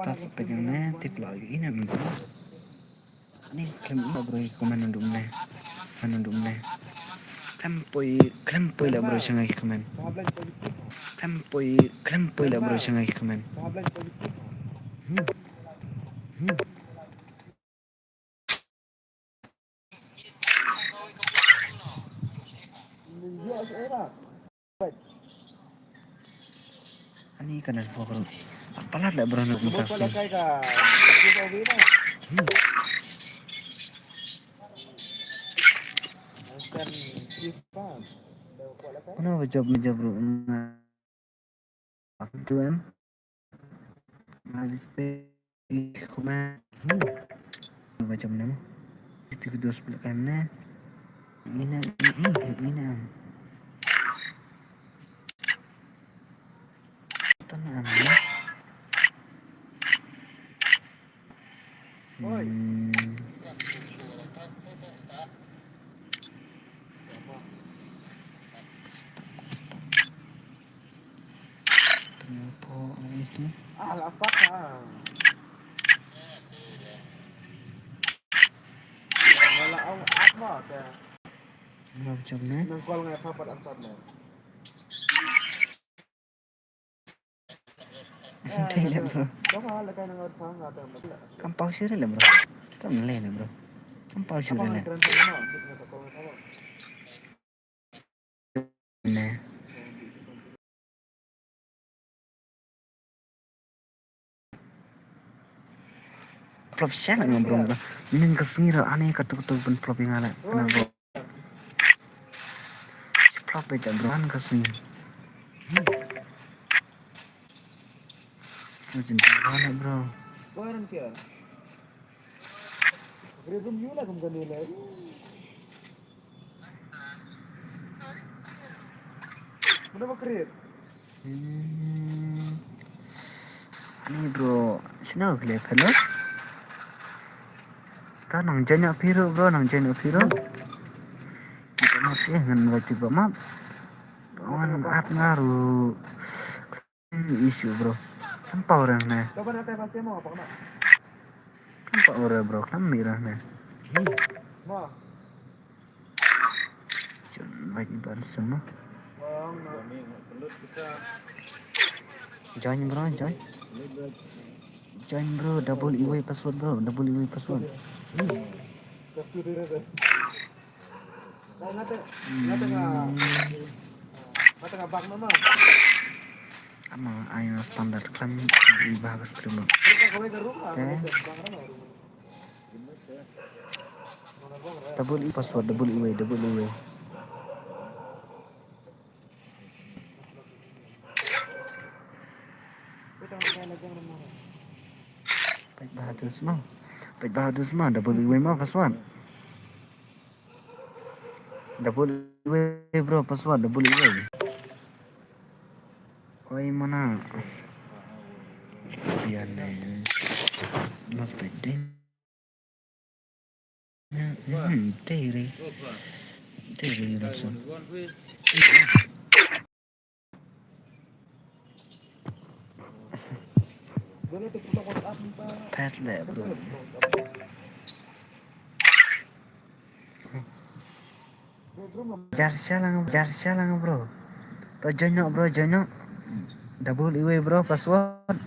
Pas pejang ne tip lo ina minta. Ani khlem i bro i comment nandum ne. Nandum ne. Khlem poi, khlem poi la bro shangai comment. Khlem poi, khlem poi la bro shangai comment. Ani ka network ruh. Palat leh bro na ka. Ano ba job me job ruh. Aku tu em. Mari pe. Ih, kuma. Hmm. Macam nama? Itu kedua sebelah kanan. Ini, ini, ini. Tenang. Hmm. Kenapa ini? Ah, la start ha. Wala au at ma te. Ngam jom ne. Nang call ngai pa pat la start ne. Te le bro. Ka ma la kai nang at pa nga te. Kam pau sure le bro. Kam le le bro. Kam pau sure le. Ne. Flop sha la ngam bro. Nin ka sngi ra ani ka tuk tuk ban flop nga la. Kena bro. Flop beta bro an ka sngi. Sejin bro la bro. Rebun yu la kum kani la. Mana ba create? Hmm. Ani bro, sino kle phelo? Ta nang janya phiro bro, nang janya phiro. Kita map sih ngan wajib map. Wan ap ngaru. Hmm, issue bro. Khlem pau rang ne. Khlem pau rang bro, khlem mih rang ne. Chun wait ban sem mo. Join bro, join. Join bro, double E Y password bro, double E Y password. Ama ai na standard khlem i ba ka stream. Te. Double E password, double E Y, double E Y. Peit Bahadur sma. Peit Bahadur sma, double E Y ma password. Double E Y bro, password double E Y. Oi mana. Biar deh. Mas peit deh. Hmm, teri. Teri langsung. Pet le bro. Jar sha lang, jar sha lang bro. To join no bro, join no. Double E Y bro, password.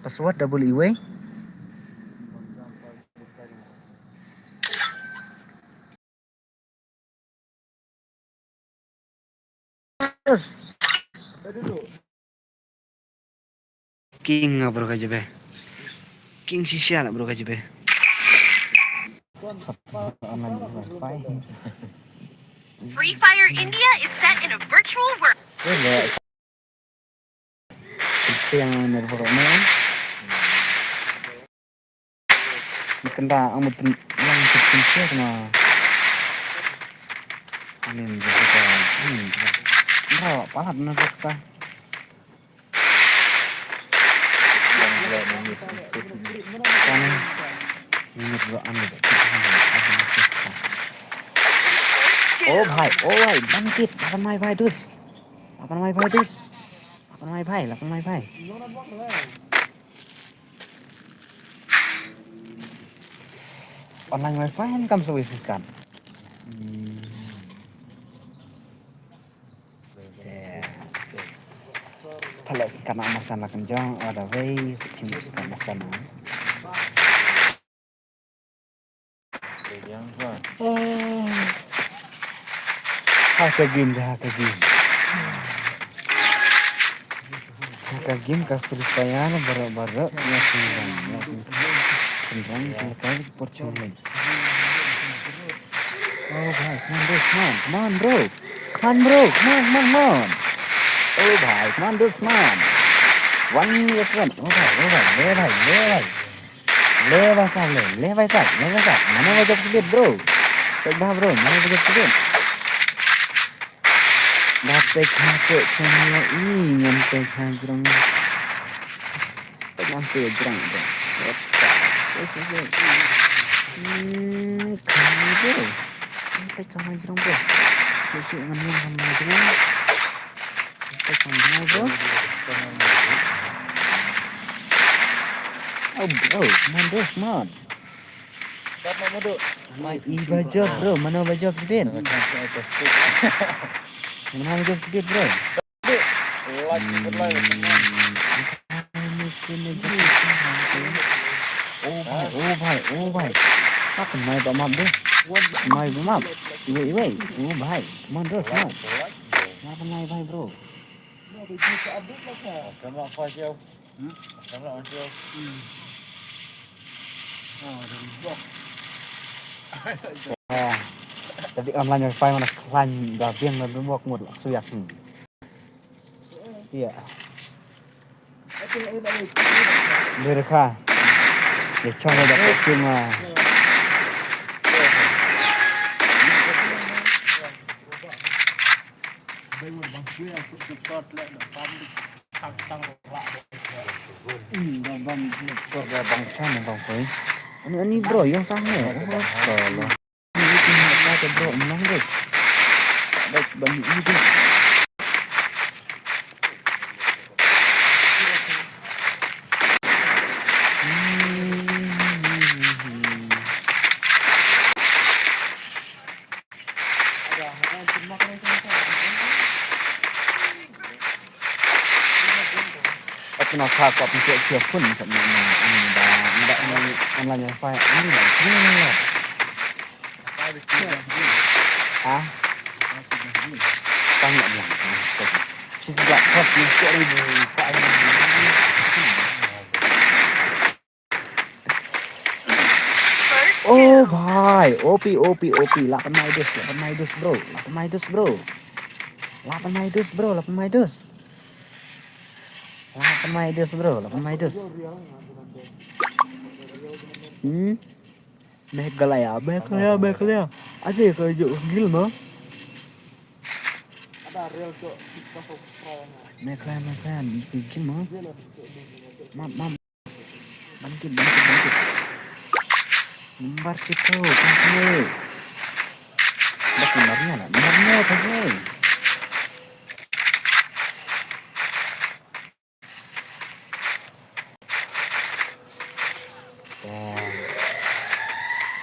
Password double E Y. King nga bro ka jebe. King shisha la bro ka jebe. Free Fire India is set in a virtual world. Yang nervous na. Kenda ang mut yang sukun siya na. Amin, jika amin, jika. Nda palat na jika. Kani, ini bro, amin. Oh bhai, oh bhai, bangkit, lapan mai bhai dus. Lapan mai bhai dus. Lapan mai bhai, lapan mai bhai. Online wifi han kam sa wifi kan. Hmm. Pala sa kan amat sana kan jong ada wei sa chim sa kan sana. Ha ka game, ha ka game. Ha ka game ka Free Fire baroh baroh ïa sengkang ïa sengkang ka por chong lei. Oh bhai, come on bro, come on, come on bro. Come on bro, come on, come on, come on. Oh bhai, come on bro, come on. One yes one. Oh bhai, oh bhai, le bhai, le bhai. Le bhai sab le, le bhai sab, le bhai sab. Mano ba jop sbit bro. Pek bha bro, mano ba jop sbit. Ba pek ha pek ha nyo i ngam pek ha jrong. Pek ha pek jrong bro. What the? Pek ha pek. Hmm, kami bro. Pek ha jrong bro. Pek ha jrong bro. Pek ha jrong bro. Oh bro, come on bro, come on. Mai i ba jop bro, mano ba jop sbit. Mano ba jop sbit bro. Oh bhai, oh bhai, oh bhai. Apa mai ba map deh. Mai ba map. Iwei, iwei. Oh bhai, come on bro, come on. Apa mai bhai bro. Jadi online wifi mana klan da biang da bok mut suyak. Iya. Berkha. Ya chong da cuma. Ini, ini bro, yang sana. Ini bro, menang bro. Baik, bagi ini bro. Aku nak kha kop ni siap pun kat mana ni dah ni dah ni online yang file ni dah ni dah. Ha? Tang nak bilang. Sini dah kop ni siap ni buka ni. Oh bhai, O P, O P, O P, lapan mai dus, lapan mai dus bro, lapan mai dus bro. Lapan mai dus bro, lapan mai dus. Lapan mai dus bro, lapan mai dus. Hmm. Meghalaya, Meghalaya, Meghalaya. Ada ka juk gil ma. Meghalaya, Meghalaya, juk gil ma. Mam, mam. Bangkit, bangkit, bangkit. Nombar satu, bangkit. Dah nomornya lah, nomornya bangkit.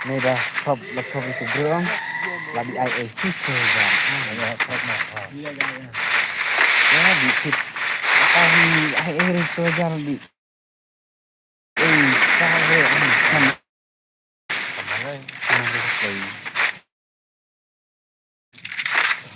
Ni dah top, dah top itu bro. Lagi ai ai sih tu dah. Ya, top mah. Ya, di sip. Ai ai sih tu dah di.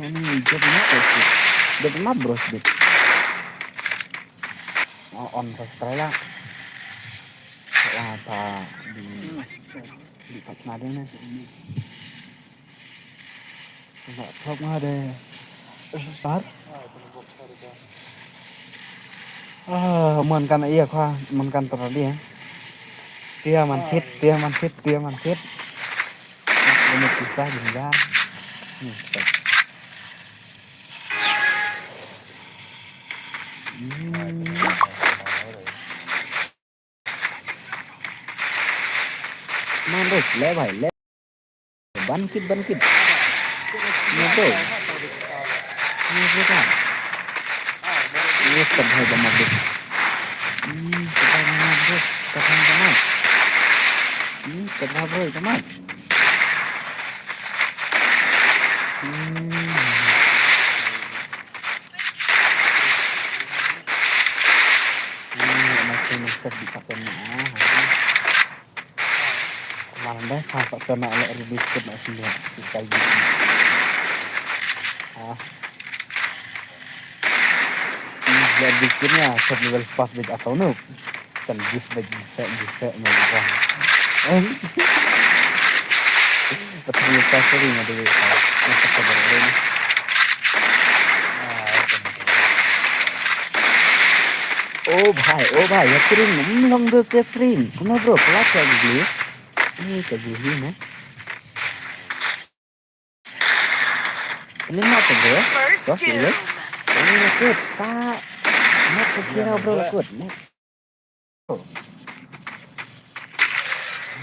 Ni, ni, jep map, bro, jep. Jep map, bro, jep. Oh, on sa Australia. Wah, ta di, di pat sna ding ne. Nga thok nga de. Sar. Ah, man kan iya kha, man kan teradi ya. Tia man kit, tia man kit, tia man kit. Ini kisah jingjar. Hmm, stop. Hmm. Man, Ros, le bhai, le. Ban kit, ban kit. No go. No go ka. Yes, ka bhai ka map de. Hmm, ka bhai ka map de. Ka bhai ka map. Hmm, ka bhai bro ka map. Hmm. Hmm, na ka na ka di ka na. Mana deh, ha, tak kena lah release kit nak sini. Kita gitu. Ah. Ini dia bikinnya sub level pas big atau noob. Kan gift bag, gift bag, gift bag, mau buang. Em. Betul pas tadi ada. Masa kabar ini. Ah, oke. Oh bhai, oh bhai, ya kering, mm, long do se kering. Kumno bro, kelas ya gigi. Ini ke gigi na. Ini apa bro? First doom. Ini aku sa. Next kira bro, aku next.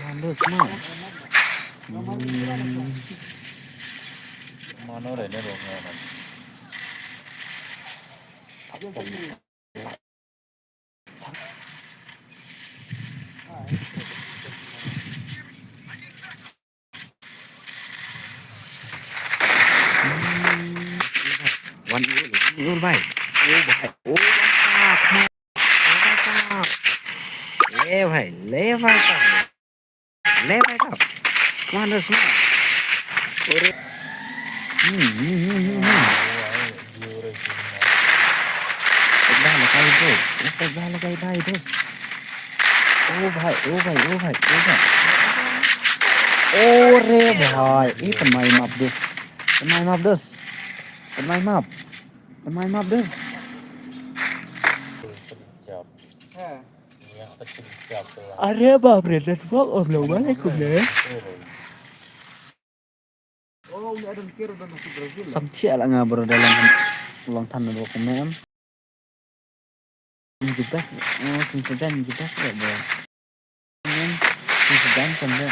Mandu semua. Hmm. Mana ada ni bro? One year, one year, bhai. Oh, bhai. Oh, bhai. Oh, bhai. Le, bhai. Le, bhai. Le, bhai. Come on, let's go. Ore. Hmm, hmm, hmm, hmm, hmm. Pegah lah kai, bro. Oh, pegah lah kai, bhai, bro. Oh, bhai, oh, bhai, oh, bhai, oh, bhai. Oh, re, bhai. Eh, pynmai map, bro. Pynmai map, bro. Pynmai map. Pynmai map, bro. Are bap re, network om lo, wa alaikum ne. Sam thiah la nga bro da long, long than bro kumne em. Jubas, oh, sin sedan jubas bro. Em, sin sedan kan bro.